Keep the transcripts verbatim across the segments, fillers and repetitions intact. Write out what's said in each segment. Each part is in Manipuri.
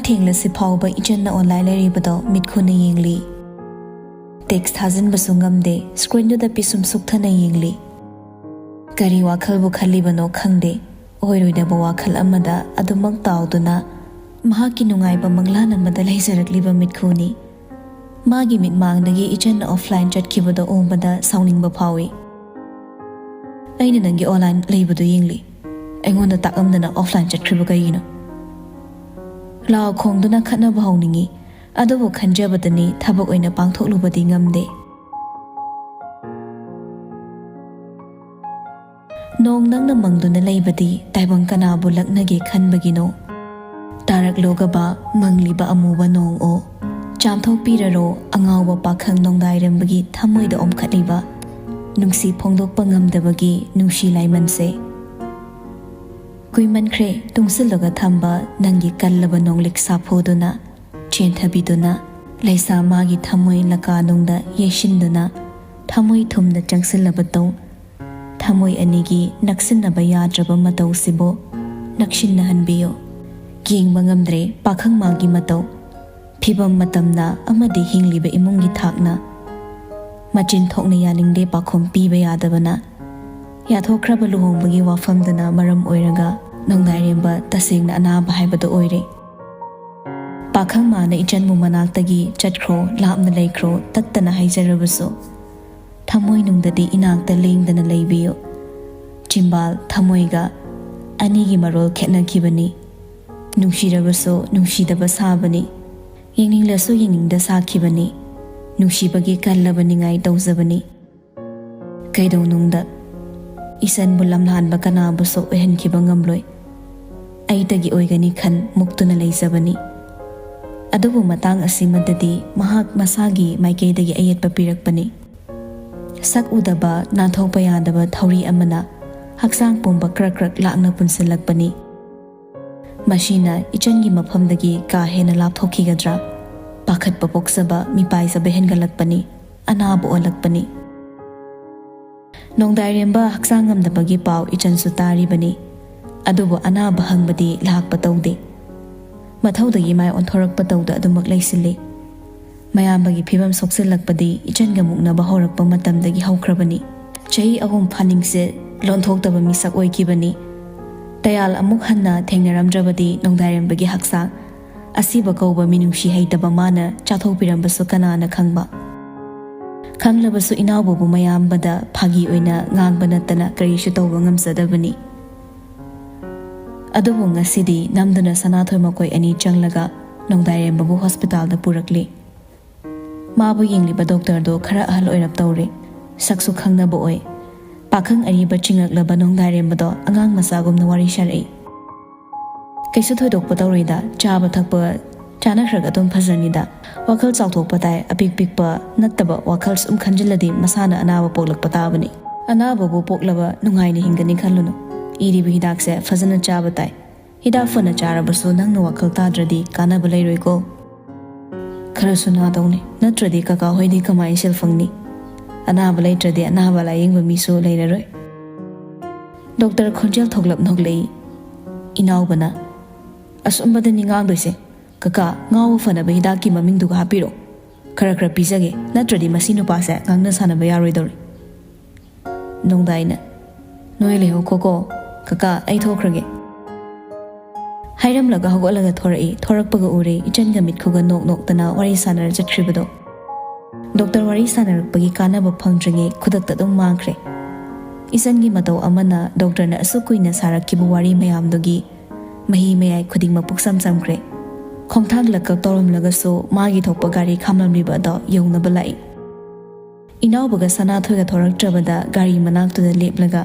ꯊꯦꯡꯂꯁꯤ ꯐꯥꯎꯕ ꯏꯆꯟꯅ ꯑꯣꯟꯂꯥꯏꯟ ꯂꯩꯔꯤꯕꯗꯣ ꯃꯤꯠꯈꯨꯅ ꯌꯦꯡꯂꯤ꯫ ꯇꯦꯛꯁ ꯊꯥꯖꯤꯟꯕꯁꯨ ꯉꯝꯗꯦ, ꯁ꯭ꯀ꯭ꯔꯤꯟꯗꯨꯗ ꯄꯤꯁꯨꯝ ꯁꯨꯛꯊꯅ ꯌꯦꯡꯂꯤ꯫ ꯀꯔꯤ ꯋꯥꯈꯜꯕꯨ ꯈꯜꯂꯤꯕꯅꯣ ꯈꯪꯗꯦ, ꯑꯣꯏꯔꯣꯏꯗꯕ ꯋꯥꯈꯜ ꯑꯃꯗ ꯑꯗꯨꯃꯛ ꯇꯥꯎꯗꯨꯅ ꯃꯍꯥꯛꯀꯤ ꯅꯨꯡꯉꯥꯏꯕ ꯃꯪꯂꯥꯟ ꯑꯃꯗ ꯂꯩꯖꯔꯛꯂꯤꯕ ꯃꯤꯠꯈꯨꯅꯤ꯫ ꯃꯥꯒꯤ ꯃꯤꯠꯃꯥꯡꯗꯒꯤ ꯏꯆꯟꯅ ꯑꯣꯐꯂꯥꯏꯟ ꯆꯠꯈꯤꯕꯗꯣ ꯎꯕꯗ ꯁꯥꯎꯅꯤꯡꯕ ꯐꯥꯎꯏ꯫ "ꯑꯩꯅ ꯅꯪꯒꯤ ꯑꯣꯟꯂꯥꯏꯟ ꯂꯩꯕꯗꯨ ꯌꯦꯡꯂꯤ, ꯑꯩꯉꯣꯟꯗ ꯇꯥꯛꯂꯝꯗꯅ ꯑꯣꯐꯂꯥꯏꯟ ꯆꯠꯈ꯭ꯔꯤꯕ ꯀꯩꯒꯤꯅꯣ?" ꯂꯥꯎ ꯈꯣꯡꯗꯨꯅ ꯈꯠꯅꯕ ꯍꯧꯅꯤꯡꯏ, ꯑꯗꯨꯕꯨ ꯈꯟꯖꯕꯗꯅꯤ ꯊꯕꯛ ꯑꯣꯏꯅ ꯄꯥꯡꯊꯣꯛꯂꯨꯕꯗꯤ ꯉꯝꯗꯦ꯫ ꯅꯣꯡ ꯅꯪꯅ ꯃꯪꯗꯨꯅ ꯂꯩꯕꯗꯤ ꯇꯥꯏꯕꯪ ꯀꯅꯥꯕꯨ ꯂꯛꯅꯒꯦ ꯈꯟꯕꯒꯤꯅꯣ? ꯇꯥꯔꯛꯂꯣꯒꯕ ꯃꯪꯂꯤꯕ ꯑꯃꯨꯕ ꯅꯣꯡ ꯑꯣ, ꯆꯥꯝꯊꯣꯛꯄꯤꯔꯔꯣ ꯑꯉꯥꯎꯕ ꯄꯥꯈꯪ ꯅꯣꯡꯗꯥꯏꯔꯦꯝꯕꯒꯤ ꯊꯃꯣꯏꯗ ꯑꯣꯝꯈꯠꯂꯤꯕ ꯅꯨꯡꯁꯤ ꯐꯣꯡꯗꯣꯛꯄ ꯉꯝꯗꯕꯒꯤ ꯅꯨꯡꯁꯤ ꯂꯥꯏꯃꯟꯁꯦ꯫ ꯀꯨꯏꯃꯟꯈ꯭ꯔꯦ ꯇꯨꯡꯁꯤꯜꯂꯒ ꯊꯝꯕ ꯅꯪꯒꯤ ꯀꯜꯂꯕ ꯅꯣꯡꯂꯤꯛ ꯁꯥꯐꯨꯗꯨꯅ ꯆꯦꯟꯊꯕꯤꯗꯨꯅ, ꯂꯩꯁꯥ ꯃꯥꯒꯤ ꯊꯃꯣꯏ ꯂꯀꯥꯅꯨꯡꯗ ꯌꯩꯁꯤꯟꯗꯨꯅ, ꯊꯃꯣꯏ ꯊꯨꯝꯅ ꯆꯪꯁꯤꯜꯂꯕ ꯇꯧ꯫ ꯊꯃꯣꯏ ꯑꯅꯤꯒꯤ ꯅꯛꯁꯤꯟꯅꯕ ꯌꯥꯗ꯭ꯔꯕ ꯃꯇꯧꯁꯤꯕꯨ ꯅꯛꯁꯤꯟꯅꯍꯟꯕꯤꯌꯨ꯫ ꯌꯦꯡꯕ ꯉꯝꯗ꯭ꯔꯦ ꯄꯥꯈꯪ ꯃꯥꯒꯤ ꯃꯇꯧ꯫ ꯐꯤꯕꯝ ꯃꯇꯝꯅ ꯑꯃꯗꯤ ꯍꯤꯡꯂꯤꯕ ꯏꯃꯨꯡꯒꯤ ꯊꯥꯛꯅ ꯃꯆꯤꯟ ꯊꯣꯛꯅ ꯌꯥꯅꯤꯡꯗꯦ ꯄꯥꯈꯨꯝ ꯄꯤꯕ ꯌꯥꯗꯕꯅ, ꯌꯥꯊꯣꯛꯈ꯭ꯔꯕ ꯂꯨꯍꯣꯡꯕꯒꯤ ꯋꯥꯐꯝꯗꯨꯅ ꯃꯔꯝ ꯑꯣꯏꯔꯒ ꯅꯣꯡꯗꯥꯏꯔꯦꯝꯕ ꯇꯁꯦꯡꯅ ꯑꯅꯥꯕ ꯍꯥꯏꯕꯗꯨ ꯑꯣꯏꯔꯦ꯫ ꯄꯥꯈꯪ ꯃꯥꯅ ꯏꯆꯟꯕꯨ ꯃꯅꯥꯛꯇꯒꯤ "ꯆꯠꯈ꯭ꯔꯣ, ꯂꯥꯞꯅ ꯂꯩꯈ꯭ꯔꯣ" ꯇꯠꯇꯅ ꯍꯥꯏꯖꯔꯕꯁꯨ, ꯊꯃꯣꯏꯅꯨꯡꯗꯗꯤ ꯏꯅꯥꯛꯇ ꯂꯦꯡꯗꯅ ꯂꯩꯕꯤꯌꯨ꯫ ꯆꯤꯝꯕꯥꯜ ꯊꯃꯣꯏꯒ ꯑꯅꯤꯒꯤ ꯃꯔꯣꯜ ꯈꯦꯠꯅꯈꯤꯕꯅꯤ꯫ ꯅꯨꯡꯁꯤꯔꯕꯁꯨ ꯅꯨꯡꯁꯤꯗꯕ ꯁꯥꯕꯅꯤ꯫ ꯌꯦꯡꯅꯤꯡꯂꯁꯨ ꯌꯦꯡꯅꯤꯡꯗ ꯁꯥꯈꯤꯕꯅꯤ꯫ ꯅꯨꯡꯁꯤꯕꯒꯤ ꯀꯜꯂꯕ ꯅꯤꯡꯉꯥꯏ ꯇꯧꯖꯕꯅꯤ꯫ ꯀꯩꯗꯧꯅꯨꯡꯗ ꯏꯆꯟꯕꯨ ꯂꯝꯂꯥꯟꯕ ꯀꯅꯥꯕꯨꯁꯨ ꯑꯣꯏꯍꯟꯈꯤꯕ ꯉꯝꯂꯣꯏ꯫ ꯑꯩꯇꯒꯤ ꯑꯣꯏꯒꯅꯤ ꯈꯟ ꯃꯨꯛꯇꯨꯅ ꯂꯩꯖꯕꯅꯤ꯫ ꯑꯗꯨꯕꯨ ꯃꯇꯥꯡ ꯑꯁꯤꯃꯗꯗꯤ ꯃꯍꯥꯛ ꯃꯁꯥꯒꯤ ꯃꯥꯏꯀꯩꯗꯒꯤ ꯑꯌꯦꯠꯄ ꯄꯤꯔꯛꯄꯅꯤ꯫ ꯁꯛ ꯎꯗꯕ ꯅꯥꯟꯊꯣꯛꯄ ꯌꯥꯗꯕ ꯊꯧꯔꯤ ꯑꯃꯅ ꯍꯛꯆꯥꯡ ꯄꯨꯝꯕ ꯀ꯭ꯔꯛ ꯀ꯭ꯔꯛ ꯂꯥꯛꯅ ꯄꯨꯟꯁꯤꯜꯂꯛꯄꯅꯤ꯫ ꯃꯁꯤꯅ ꯏꯆꯟꯒꯤ ꯃꯐꯝꯗꯒꯤ ꯀꯥ ꯍꯦꯟꯅ ꯂꯥꯞꯊꯣꯛꯈꯤꯒꯗ꯭ꯔꯥ? ꯄꯥꯈꯠꯄ ꯄꯣꯛꯆꯕ, ꯃꯤꯄꯥꯏꯖꯕ ꯍꯦꯟꯒꯠꯂꯛꯄꯅꯤ꯫ ꯑꯅꯥꯕ ꯑꯣꯜꯂꯛꯄꯅꯤ꯫ ꯅꯣꯡꯗꯥꯏꯔꯦꯝꯕ ꯍꯛꯆꯥꯡ ꯉꯝꯗꯕꯒꯤ ꯄꯥꯎ ꯏꯆꯟꯁꯨ ꯇꯥꯔꯤꯕꯅꯤ꯫ ꯑꯗꯨꯕꯨ ꯑꯅꯥꯕ ꯍꯪꯕꯗꯤ ꯂꯥꯛꯄ ꯇꯧꯗꯦ꯫ ꯃꯊꯧꯗꯒꯤ ꯃꯥꯏ ꯑꯣꯟꯊꯣꯔꯛꯄ ꯇꯧꯗ ꯑꯗꯨꯃꯛ ꯂꯩꯁꯤꯜꯂꯤ꯫ ꯃꯌꯥꯝꯕꯒꯤ ꯐꯤꯕꯝ ꯁꯣꯛꯆꯤꯜꯂꯛꯄꯗꯤ ꯏꯆꯟꯒ ꯃꯨꯛꯅꯕ ꯍꯧꯔꯛꯄ ꯃꯇꯝꯗꯒꯤ ꯍꯧꯈ꯭ꯔꯕꯅꯤ꯫ ꯆꯍꯤ ꯑꯍꯨꯝ ꯐꯥꯅꯤꯡꯁꯦ ꯂꯣꯟꯊꯣꯛꯇꯕ ꯃꯤꯁꯛ ꯑꯣꯏꯈꯤꯕꯅꯤ꯫ ꯇꯌꯥꯜ ꯑꯃꯨꯛ ꯍꯟꯅ ꯊꯦꯡꯅꯔꯝꯗ꯭ꯔꯕꯗꯤ ꯅꯣꯡꯗꯥꯏꯔꯦꯝꯕꯒꯤ ꯍꯛꯆꯥꯡ ꯑꯁꯤꯕ ꯀꯧꯕ ꯃꯤꯅꯨꯡꯁꯤ ꯍꯩꯇꯕ ꯃꯥꯅ ꯆꯥꯊꯣꯛꯄꯤꯔꯝꯕꯁꯨ ꯀꯅꯥꯅ ꯈꯪꯕ꯫ ꯈꯪꯂꯕꯁꯨ ꯏꯅꯥꯎꯕꯕꯨ ꯃꯌꯥꯝꯕꯗ ꯐꯥꯒꯤ ꯑꯣꯏꯅ ꯉꯥꯡꯕ ꯅꯠꯇꯅ ꯀꯔꯤꯁꯨ ꯇꯧꯕ ꯉꯝꯖꯗꯕꯅꯤ꯫ ꯑꯗꯨꯕꯨ ꯉꯁꯤꯗꯤ ꯅꯝꯗꯨꯅ ꯁꯅꯥꯊꯣꯏ ꯃꯈꯣꯏ ꯑꯅꯤ ꯆꯪꯂꯒ ꯅꯣꯡꯗꯥꯏꯔꯦꯝꯕꯕꯨ ꯍꯣꯁꯄꯤꯇꯥꯜꯗ ꯄꯨꯔꯛꯂꯤ꯫ ꯃꯥꯕꯨ ꯌꯦꯡꯂꯤꯕ ꯗꯣꯛꯇꯔꯗꯣ ꯈꯔ ꯑꯍꯜ ꯑꯣꯏꯔꯞ ꯇꯧꯔꯦ꯫ ꯁꯛꯁꯨ ꯈꯪꯅꯕ ꯑꯣꯏ꯫ ꯄꯥꯈꯪ ꯑꯔꯤꯕ ꯆꯤꯡꯉꯛꯂꯕ ꯅꯣꯡꯗꯥꯏꯔꯦꯝꯕꯗꯣ ꯑꯉꯥꯡ ꯃꯆꯥꯒꯨꯝꯅ ꯋꯥꯔꯤ ꯁꯥꯔꯛꯏ꯫ "ꯀꯩꯁꯨ ꯊꯣꯏꯗꯣꯛꯄ ꯇꯧꯔꯣꯏꯗ, ꯆꯥꯕ ꯊꯛꯄ ꯆꯥꯅꯈ꯭ꯔꯒ ꯑꯗꯨꯝ ꯐꯖꯅꯤꯗ꯫ ꯋꯥꯈꯜ ꯆꯥꯎꯊꯣꯛꯄ ꯇꯥꯏ, ꯑꯄꯤꯛ ꯄꯤꯛꯄ ꯅꯠꯇꯕ ꯋꯥꯈꯜ ꯁꯨꯝ ꯈꯟꯖꯤꯜꯂꯗꯤ ꯃꯁꯥꯅ ꯑꯅꯥꯕ ꯄꯣꯛꯂꯛꯄ ꯇꯥꯕꯅꯤ꯫ ꯑꯅꯥꯕꯕꯨ ꯄꯣꯛꯂꯕ ꯅꯨꯡꯉꯥꯏꯅ ꯍꯤꯡꯒꯅꯤ ꯈꯜꯂꯨꯅꯨ꯫ ꯏꯔꯤꯕ ꯍꯤꯗꯥꯛꯁꯦ ꯐꯖꯅ ꯆꯥꯕ ꯇꯥꯏ꯫ ꯍꯤꯗꯥꯛ ꯐꯅ ꯆꯥꯔꯕꯁꯨ ꯅꯪꯅ ꯋꯥꯈꯜ ꯇꯥꯗ꯭ꯔꯗꯤ ꯀꯥꯟꯅꯕ ꯂꯩꯔꯣꯏꯀꯣ꯫ ꯈꯔꯁꯨ ꯅꯥꯗꯧꯅꯤ, ꯅꯠꯇ꯭ꯔꯗꯤ ꯀꯀꯥ ꯍꯣꯏꯗꯤ ꯀꯃꯥꯏꯅ ꯁꯦꯜ ꯐꯪꯅꯤ? ꯑꯅꯥꯕ ꯂꯩꯇ꯭ꯔꯗꯤ ꯑꯅꯥꯕ ꯂꯥꯏꯌꯦꯡꯕ ꯃꯤꯁꯨ ꯂꯩꯔꯔꯣꯏ꯫" ꯗꯣꯛꯇꯔ ꯈꯣꯟꯖꯦꯜ ꯊꯣꯛꯂꯞ ꯅꯣꯛꯂꯛꯏ꯫ ꯏꯅꯥꯎꯕꯅ, "ꯑꯁꯨꯝꯕꯗꯅꯤ ꯉꯥꯡꯗꯣꯏꯁꯦ꯫ ꯀꯀꯥ, ꯉꯥꯎꯕ ꯐꯅꯕ ꯍꯤꯗꯥꯛꯀꯤ ꯃꯃꯤꯡꯗꯨꯒ ꯍꯥꯞꯄꯤꯔꯣ꯫ ꯈꯔ ꯈꯔ ꯄꯤꯖꯒꯦ, ꯅꯠꯇ꯭ꯔꯗꯤ ꯃꯁꯤ ꯅꯨꯄꯥꯁꯦ ꯉꯥꯡꯅ ꯁꯥꯟꯅꯕ ꯌꯥꯔꯣꯏꯗꯧꯔꯤ꯫" ꯅꯣꯡꯗꯥꯏꯅ, "ꯅꯣꯏ ꯂꯩꯍꯧꯈꯣꯀꯣ, ꯀꯀꯥ, ꯑꯩ ꯊꯣꯛꯈ꯭ꯔꯒꯦ꯫" ꯍꯥꯏꯔꯝꯂꯒ ꯍꯧꯒꯠꯂꯒ ꯊꯣꯔꯛꯏ꯫ ꯊꯣꯔꯛꯄꯒ ꯎꯔꯦ ꯏꯆꯟꯒ ꯃꯤꯠꯈꯨꯒ ꯅꯣꯛ ꯅꯣꯛꯇꯅ ꯋꯥꯔꯤ ꯁꯥꯟꯅꯔ ꯆꯠꯈ꯭ꯔꯤꯕꯗꯣ꯫ ꯗꯣꯛꯇꯔ ꯋꯥꯔꯤ ꯁꯥꯟꯅꯔꯛꯄꯒꯤ ꯀꯥꯟꯅꯕ ꯐꯪꯗ꯭ꯔꯤꯉꯩ ꯈꯨꯗꯛꯇ ꯑꯗꯨꯝ ꯃꯥꯡꯈ꯭ꯔꯦ꯫ ꯏꯆꯟꯒꯤ ꯃꯇꯧ ꯑꯃꯅ ꯗꯣꯛꯇꯔꯅ ꯑꯁꯨꯛ ꯀꯨꯏꯅ ꯁꯥꯔꯛꯈꯤꯕ ꯋꯥꯔꯤ ꯃꯌꯥꯝꯗꯨꯒꯤ ꯃꯍꯤ ꯃꯌꯥꯏ ꯈꯨꯗꯤꯡꯃꯛ ꯄꯨꯛꯁꯝ ꯆꯝꯈ꯭ꯔꯦ꯫ ꯈꯣꯡꯊꯥꯡ ꯂꯛꯀꯛ ꯇꯧꯔꯝꯂꯒꯁꯨ ꯃꯥꯒꯤ ꯊꯣꯛꯄ ꯒꯥꯔꯤ ꯈꯥꯝꯂꯝꯂꯤꯕ ꯑꯗꯣ ꯌꯧꯅꯕ ꯂꯥꯛꯏ꯫ ꯏꯅꯥꯎꯕꯒ ꯁꯅꯥꯊꯣꯏꯒ ꯊꯣꯔꯛꯇ꯭ꯔꯕꯗ ꯒꯥꯔꯤ ꯃꯅꯥꯛꯇꯨꯗ ꯂꯦꯞꯂꯒ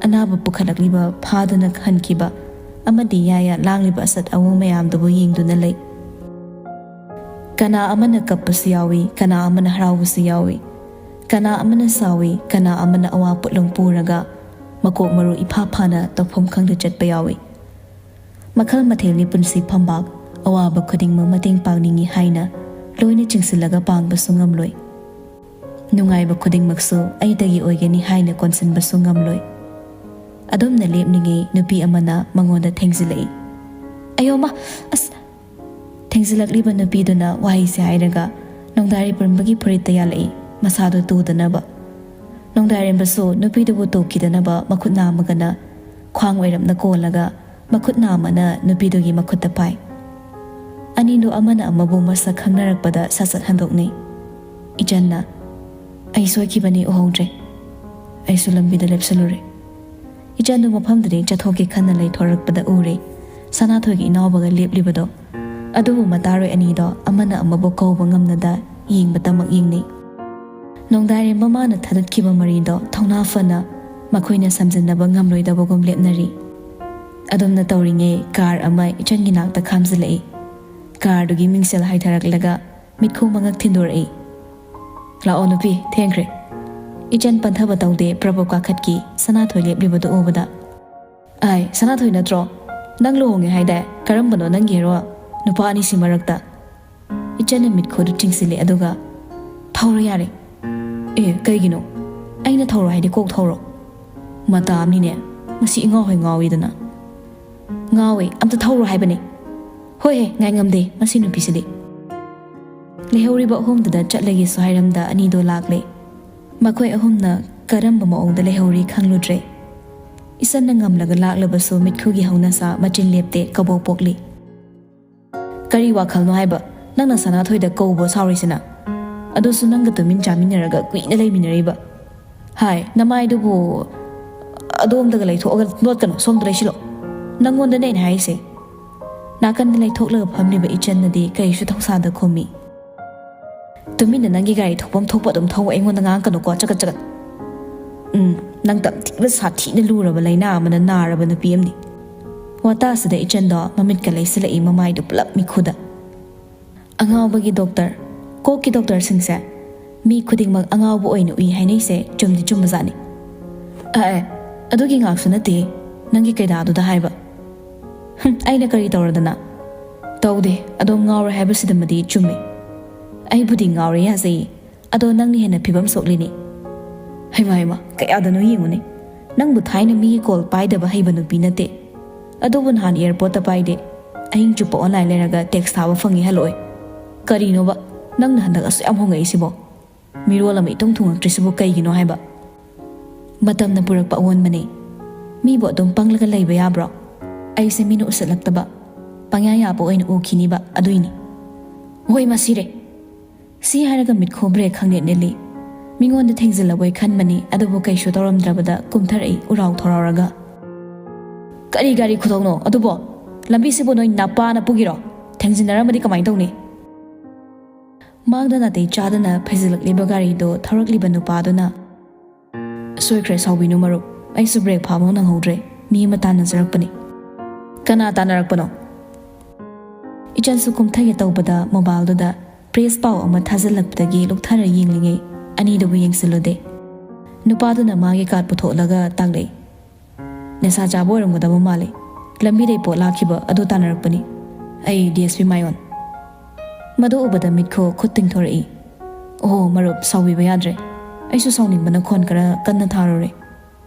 ꯑꯅꯥꯕ ꯄꯨꯈꯠꯂꯛꯂꯤꯕ ꯐꯥꯗꯨꯅ ꯍꯟꯈꯤꯕ ꯑꯃꯗꯤ ꯌꯥꯌꯥ ꯂꯥꯡꯂꯤꯕ ꯑꯁꯠ ꯑꯋꯣꯡ ꯃꯌꯥꯝꯗꯨꯕꯨ ꯌꯦꯡꯗꯨꯅ ꯂꯩ꯫ ꯀꯅꯥ ꯑꯃꯅ ꯀꯞꯄꯁꯨ ꯌꯥꯎꯏ, ꯀꯅꯥ ꯑꯃꯅ ꯍꯔꯥꯎꯕꯁꯨ ꯌꯥꯎꯏ, ꯀꯅꯥ ꯑꯃꯅ ꯁꯥꯎꯏ, ꯀꯅꯥ ꯑꯃꯅ ꯑꯋꯥ ꯄꯣꯠꯂꯨꯝ ꯄꯨꯔꯒ ꯃꯀꯣꯛ ꯃꯔꯨ ꯏꯐꯥ ꯐꯥꯅ ꯇꯧꯐꯝ ꯈꯪꯗ ꯆꯠꯄ ꯌꯥꯎꯏ꯫ ꯃꯈꯜ ꯃꯊꯦꯜꯅꯤ ꯄꯨꯟꯁꯤ ꯐꯝꯕꯥꯛ, ꯑꯋꯥꯕ ꯈꯨꯗꯤꯡꯃꯛ ꯃꯇꯦꯡ ꯄꯥꯡꯅꯤꯡꯏ ꯍꯥꯏꯅ ꯂꯣꯏꯅ ꯆꯤꯡꯁꯤꯜꯂꯒ ꯄꯥꯡꯕꯁꯨ ꯉꯝꯂꯣꯏ꯫ ꯅꯨꯡꯉꯥꯏꯕ ꯈꯨꯗꯤꯡꯃꯛꯁꯨ ꯑꯩꯗꯒꯤ ꯑꯣꯏꯒꯅꯤ ꯍꯥꯏꯅ ꯀꯣꯟꯁꯤꯟꯕꯁꯨ ꯉꯝꯂꯣꯏ꯫ ꯑꯗꯨꯝꯅ ꯂꯦꯞꯂꯤꯉꯩ ꯅꯨꯄꯤ ꯑꯃꯅ ꯃꯉꯣꯟꯗ ꯊꯦꯡꯖꯤꯜꯂꯛꯏ꯫ "ꯑꯌꯣ ꯃꯥ, ꯑꯁ, ꯊꯦꯡꯖꯤꯜꯂꯛꯂꯤꯕ ꯅꯨꯄꯤꯗꯨꯅ ꯋꯥꯍꯩꯁꯦ ꯍꯥꯏꯔꯒ ꯅꯣꯡꯗꯥꯔꯤ ꯄꯨꯔꯝꯕꯒꯤ ꯐꯨꯔꯤꯠꯇ ꯌꯥꯜꯂꯛꯏ, ꯃꯁꯥꯗꯨ ꯇꯨꯗꯅꯕ꯫ ꯅꯣꯡꯗꯥꯔꯦꯝꯕꯁꯨ ꯅꯨꯄꯤꯗꯨꯕꯨ ꯇꯨꯈꯤꯗꯅꯕ ꯃꯈꯨꯠ ꯅꯥꯝꯃꯒꯅ ꯈ꯭ꯋꯥꯡ ꯑꯣꯏꯔꯞꯅ ꯀꯣꯜꯂꯒ ꯃꯈꯨꯠ ꯅꯥꯝꯃꯅ ꯅꯨꯄꯤꯗꯨꯒꯤ ꯃꯈꯨꯠꯇ ꯄꯥꯏ꯫ ꯑꯅꯤꯗꯨ ꯑꯃꯅ ꯑꯃꯕꯨ ꯃꯁꯛ ꯈꯪꯅꯔꯛꯄꯗ ꯁꯠ ꯁꯠ ꯍꯟꯗꯣꯛꯅꯩ꯫ ꯏꯆꯟꯅ, "ꯑꯩ ꯁꯣꯏꯈꯤꯕꯅꯤ, ꯎꯍꯧꯗ꯭ꯔꯦ꯫ ꯑꯩꯁꯨ ꯂꯝꯕꯤꯗ ꯂꯦꯞꯁꯜꯂꯨꯔꯦ꯫" ꯏꯆꯟꯗꯨ ꯃꯐꯝꯗꯨꯗꯒꯤ ꯆꯠꯊꯣꯛꯀꯦ ꯈꯟꯅ ꯂꯩꯊꯣꯔꯛꯄꯗ ꯎꯔꯦ ꯁꯅꯥꯊꯣꯏꯒꯤ ꯏꯅꯥꯎꯕꯒ ꯂꯦꯞꯂꯤꯕꯗꯣ꯫ ꯑꯗꯨꯕꯨ ꯃꯇꯥꯔꯣꯏ ꯑꯅꯤꯗꯣ ꯑꯃꯅ ꯑꯃꯕꯨ ꯀꯧꯕ ꯉꯝꯅꯗ ꯌꯦꯡꯕꯇꯃꯛ ꯌꯦꯡꯅꯩ꯫ ꯅꯣꯡꯗꯥꯏꯔꯦꯝꯕ ꯃꯥꯅ ꯊꯥꯗꯠꯈꯤꯕ ꯃꯔꯤꯗꯣ ꯊꯧꯅꯥ ꯐꯅ ꯃꯈꯣꯏꯅ ꯁꯝꯖꯤꯟꯅꯕ ꯉꯝꯂꯣꯏꯗꯕꯒꯨꯝ ꯂꯦꯞꯅꯔꯤ꯫ ꯑꯗꯨꯝꯅ ꯇꯧꯔꯤꯉꯩ ꯀꯥꯔ ꯑꯃ ꯏꯆꯟꯒꯤ ꯅꯥꯛꯇ ꯈꯥꯝꯖꯤꯜꯂꯛꯏ꯫ ꯀꯥꯔꯗꯨꯒꯤ ꯃꯤꯡꯁꯦꯜ ꯍꯥꯏꯊꯔꯛꯂꯒ ꯃꯤꯠꯈꯨ ꯃꯉꯛ ꯊꯤꯟꯗꯣꯔꯛꯏ꯫ "ꯂꯥꯛꯑꯣ ꯅꯨꯄꯤ, ꯊꯦꯡꯈ꯭ꯔꯦ꯫" ꯏꯆꯟ ꯄꯟꯊꯕ ꯇꯧꯗꯦ ꯄ꯭ꯔꯕꯣ ꯀꯥꯈꯠꯀꯤ꯫ ꯁꯅꯥꯊꯣꯏ ꯂꯦꯞꯂꯤꯕꯗꯨ ꯎꯕꯗ, "ꯑꯥꯏ, ꯁꯅꯥꯊꯣꯏ ꯅꯠꯇ꯭ꯔꯣ? ꯅꯪ ꯂꯨꯍꯣꯡꯉꯦ ꯍꯥꯏꯗꯥꯏ? ꯀꯔꯝꯕꯅꯣ ꯅꯪꯒꯤ ꯍꯦꯔꯣ? ꯅꯨꯄꯥ ꯑꯅꯤꯁꯤ ꯃꯔꯛꯇ?" ꯏꯆꯟꯅ ꯃꯤꯠꯈꯨꯗꯨ ꯆꯤꯡꯁꯤꯜꯂꯦ, ꯑꯗꯨꯒ, "ꯊꯧꯔꯣ ꯌꯥꯔꯦ꯫" "ꯑꯦ, ꯀꯩꯒꯤꯅꯣ? ꯑꯩꯅ ꯊꯧꯔꯣ ꯍꯥꯏꯗꯤ ꯀꯣꯛ ꯊꯧꯔꯣ?" "ꯃꯇꯥ ꯑꯃꯅꯤꯅꯦ, ꯃꯁꯤ ꯏꯉꯥꯎ ꯍꯣꯏ ꯉꯥꯎꯋꯤꯗꯅ꯫" "ꯉꯥꯎꯋꯦ, ꯑꯝꯇ ꯊꯧꯔꯣ ꯍꯥꯏꯕꯅꯦ꯫" "ꯍꯣꯏ ꯍꯦ, ꯉꯥꯏ ꯉꯝꯗꯦ ꯃꯁꯤ ꯅꯨꯄꯤꯁꯤꯗꯤ꯫" ꯂꯩꯍꯧꯔꯤꯕ ꯑꯍꯨꯝꯗꯨꯗ ꯆꯠꯂꯒꯦꯁꯨ ꯍꯥꯏꯔꯝꯗ ꯑꯅꯤꯗꯣ ꯂꯥꯛꯂꯦ꯫ ꯃꯈꯣꯏ ꯑꯍꯨꯝꯅ ꯀꯔꯝꯕ ꯃꯑꯣꯡꯗ ꯂꯩꯍꯧꯔꯤ ꯈꯪꯂꯨꯗ꯭ꯔꯦ꯫ ꯏꯆꯟꯅ ꯉꯝꯂꯒ ꯂꯥꯛꯂꯕꯁꯨ ꯃꯤꯠꯈꯨꯒꯤ ꯍꯧꯅꯁꯥ ꯃꯆꯤꯟ ꯂꯦꯞꯇꯦ, ꯀꯕꯣꯛ ꯄꯣꯛꯂꯤ꯫ "ꯀꯔꯤ ꯋꯥꯈꯜꯅꯣ ꯍꯥꯏꯕ? ꯅꯪꯅ ꯁꯅꯥꯊꯣꯏꯗ ꯀꯧꯕ ꯁꯥꯎꯔꯤꯁꯤꯅ? ꯑꯗꯨꯁꯨ ꯅꯪꯒ ꯇꯨꯃꯤꯟ ꯆꯥꯃꯤꯟꯅꯔꯒ ꯀꯨꯏꯅ ꯂꯩꯃꯤꯟꯅꯔꯤꯕ꯫ ꯍꯥꯏ, ꯅꯃꯥꯏꯗꯨꯕꯨ ꯑꯗꯣꯝꯗꯒ ꯂꯩꯊꯣꯛꯑꯒ ꯂꯣꯠꯀꯅꯨ, ꯁꯣꯝꯗ ꯂꯩꯁꯤꯜꯂꯣ꯫ ꯅꯪꯉꯣꯟꯗꯅꯦ ꯑꯩꯅ ꯍꯥꯏꯔꯤꯁꯦ꯫" ꯅꯥꯀꯟꯗ ꯂꯩꯊꯣꯛꯂꯒ ꯐꯝꯂꯤꯕ ꯏꯆꯟꯅꯗꯤ ꯀꯔꯤꯁꯨ ꯊꯧꯁꯥꯗ ꯈꯨꯝꯃꯤ꯫ "ꯇꯨꯃꯤꯟꯅ ꯅꯪꯒꯤ ꯒꯥꯔꯤ ꯊꯣꯛꯐꯝ ꯊꯣꯛꯄ ꯑꯗꯨꯝ ꯊꯧ, ꯑꯩꯉꯣꯟꯗ ꯉꯥꯡꯉꯛꯀꯅꯨꯀꯣ, ꯆꯒꯠ ꯆꯒꯠ꯫" "ꯎꯝ, ꯅꯪ ꯇꯝꯊꯤꯕ ꯁꯥꯊꯤꯅ ꯂꯨꯔꯕ ꯂꯥꯏꯅꯥ ꯑꯃꯅ ꯅꯥꯔꯕ ꯅꯨꯄꯤ ꯑꯃꯅꯤ꯫" ꯋꯥꯇꯥꯁꯤꯗ ꯏꯆꯟꯗꯣ ꯃꯃꯤꯠꯀ ꯂꯩꯁꯤꯜꯂꯛꯏ, ꯃꯃꯥꯏꯗꯨ ꯄꯨꯂꯞ ꯃꯤꯈꯨꯗ꯫ "ꯑꯉꯥꯎꯕꯒꯤ ꯗꯣꯛꯇꯔ, ꯀꯣꯛꯀꯤ ꯗꯣꯛꯇꯔꯁꯤꯡꯁꯦ ꯃꯤ ꯈꯨꯗꯤꯡꯃꯛ ꯑꯉꯥꯎꯕ ꯑꯣꯏꯅ ꯎꯏ ꯍꯥꯏꯅꯩꯁꯦ ꯆꯨꯝꯗꯤ ꯆꯨꯝꯕꯖꯥꯠꯅꯤ꯫" "ꯑꯦ, ꯑꯦ, ꯑꯗꯨꯒꯤ ꯉꯥꯛꯁꯨ ꯅꯠꯇꯦ, ꯅꯪꯒꯤ ꯀꯩꯗꯥꯗꯨꯗ ꯍꯥꯏꯕ꯫" "ꯍꯨꯝ, ꯑꯩꯅ ꯀꯔꯤ ꯇꯧꯔꯗꯅ?" "ꯇꯧꯗꯦ, ꯑꯗꯣ ꯉꯥꯎꯔꯦ ꯍꯥꯏꯕꯁꯤꯗꯃꯗꯤ ꯆꯨꯝꯃꯤ꯫ ꯑꯩꯕꯨꯗꯤ ꯉꯥꯎꯔꯦ ꯌꯥꯖꯩꯌꯦ, ꯑꯗꯣ ꯅꯪꯅ ꯍꯦꯟꯅ ꯐꯤꯕꯝ ꯁꯣꯛꯂꯤꯅꯦ꯫" "ꯍꯩꯃꯥ, ꯍꯩꯃꯥ, ꯀꯌꯥꯗꯅꯣ ꯌꯦꯡꯉꯨꯅꯦ꯫ ꯅꯪꯕꯨ ꯊꯥꯏꯅ ꯃꯤꯒꯤ ꯀꯣꯜ ꯄꯥꯏꯗꯕ ꯍꯩꯕ ꯅꯨꯄꯤ ꯅꯠꯇꯦ꯫ ꯑꯗꯨꯕꯨ ꯅꯍꯥꯟ ꯑꯦꯌꯥꯔꯄꯣꯔꯠꯇ ꯄꯥꯏꯗꯦ꯫ ꯑꯍꯤꯡ ꯆꯨꯞꯄ online ꯂꯩꯔꯒ text ꯊꯥꯕ ꯐꯪꯉꯤ ꯍꯜꯂꯛꯑꯣꯏ꯫ ꯀꯔꯤꯅꯣꯕ ꯅꯪꯅ ꯍꯟꯗꯛ ꯑꯁꯨꯛ ꯌꯥꯝ ꯍꯣꯡꯉꯛꯏꯁꯤꯕꯣ? ꯃꯤꯔꯣꯜ ꯑꯃ ꯏꯊꯨꯡ ꯊꯨꯡꯉꯛꯇ꯭ꯔꯤꯁꯤꯕꯨ ꯀꯩꯒꯤꯅꯣ ꯍꯥꯏꯕ? ꯃꯇꯝꯅ ꯄꯨꯔꯛꯄ ꯑꯑꯣꯟꯕꯅꯤ꯫ ꯃꯤꯕꯨ ꯑꯗꯨꯝ ꯄꯪꯂꯒ ꯂꯩꯕ ꯌꯥꯕ꯭ꯔꯣ? ꯑꯩꯁꯦ ꯃꯤꯅ ꯎꯁꯤꯠꯂꯛꯇꯕ, ꯄꯪꯌꯥ ꯌꯥꯕ ꯑꯣꯏꯅ ꯎꯈꯤꯅꯤꯕ ꯑꯗꯨꯏꯅꯤ꯫ ꯍꯣꯏ, ꯃꯁꯤꯔꯦ꯫ ꯁꯤ ꯍꯥꯏꯔꯒ ꯃꯤꯠꯈꯨ ꯕ꯭ꯔꯦꯛ ꯈꯪꯅꯦꯠ ꯅꯦꯠꯂꯤ꯫ ꯃꯤꯉꯣꯟꯗ ꯊꯦꯡꯖꯤꯜꯂꯕꯣꯏ ꯈꯟꯕꯅꯤ, ꯑꯗꯨꯕꯨ ꯀꯩꯁꯨ ꯇꯧꯔꯝꯗ꯭ꯔꯕꯗ ꯀꯨꯝꯊꯔꯛꯏ ꯎꯔꯥꯎ ꯊꯧꯔꯥꯎꯔꯒ꯫ "ꯀꯔꯤ ꯒꯥꯔꯤ ꯈꯨꯊꯧꯅꯣ ꯑꯗꯨꯕꯣ? ꯂꯝꯕꯤꯁꯤꯕꯨ ꯅꯣꯏ ꯅꯄꯥꯅ ꯄꯨꯒꯤꯔꯣ? ꯊꯦꯡꯖꯤꯟꯅꯔꯝꯃꯗꯤ ꯀꯃꯥꯏꯅ ꯇꯧꯅꯤ?" ꯃꯥꯡꯗ ꯅꯥꯇꯩ ꯆꯥꯗꯅ ꯐꯩꯖꯤꯜꯂꯛꯂꯤꯕ ꯒꯥꯔꯤꯗꯣ ꯊꯧꯔꯛꯂꯤꯕ ꯅꯨꯄꯥꯗꯨꯅ, "ꯁꯣꯏꯈ꯭ꯔꯦ, ꯁꯥꯎꯕꯤꯅꯨ ꯃꯔꯨꯞ, ꯑꯩꯁꯨ ꯕ꯭ꯔꯦꯛ ꯐꯥꯕ ꯅꯪꯍꯧꯗ꯭ꯔꯦ, ꯃꯤ ꯑꯃ ꯇꯥꯟꯅꯖꯔꯛꯄꯅꯤ"꯫ "ꯀꯅꯥ ꯇꯥꯟꯅꯔꯛꯄꯅꯣ?" ꯏꯆꯟꯁꯨ ꯀꯨꯝꯊꯒꯦ ꯇꯧꯕꯗ mobileꯗꯨꯗ press ꯄꯥꯎ ꯑꯃ ꯊꯥꯖꯤꯜꯂꯛꯄꯗꯒꯤ ꯂꯨꯛꯊꯔ ꯌꯦꯡꯂꯤꯉꯩ ꯑꯅꯤꯗꯨꯕꯨ ꯌꯦꯡꯁꯤꯜꯂꯨꯗꯦ꯫ ꯅꯨꯄꯥꯗꯨꯅ ꯃꯥꯒꯤ card ꯄꯨꯊꯣꯛꯂꯒ ꯇꯥꯛꯂꯛꯏ, "ꯅꯤꯁꯥ ꯆꯥꯕ ꯑꯣꯏꯔꯝꯒꯗꯕ ꯃꯥꯜꯂꯤ, ꯂꯝꯕꯤꯗꯩ ꯄꯣꯠ ꯂꯥꯛꯈꯤꯕ ꯑꯗꯨ ꯇꯥꯟꯅꯔꯛꯄꯅꯤ꯫ ꯑꯩ DSP ꯃꯥꯏꯌꯣꯟ"꯫ ꯃꯗꯨ ꯎꯕꯗ ꯃꯤꯠꯈꯨ ꯈꯨꯠ ꯇꯤꯡꯊꯣꯔꯛꯏ꯫ "ꯑꯣꯍꯣ ꯃꯔꯨꯞ, ꯁꯥꯎꯕꯤꯕ ꯌꯥꯗ꯭ꯔꯦ, ꯑꯩꯁꯨ ꯁꯥꯎꯅꯤꯡꯕꯅ ꯈꯣꯟ ꯈꯔ ꯀꯟꯅ ꯊꯥꯔꯨꯔꯦ"꯫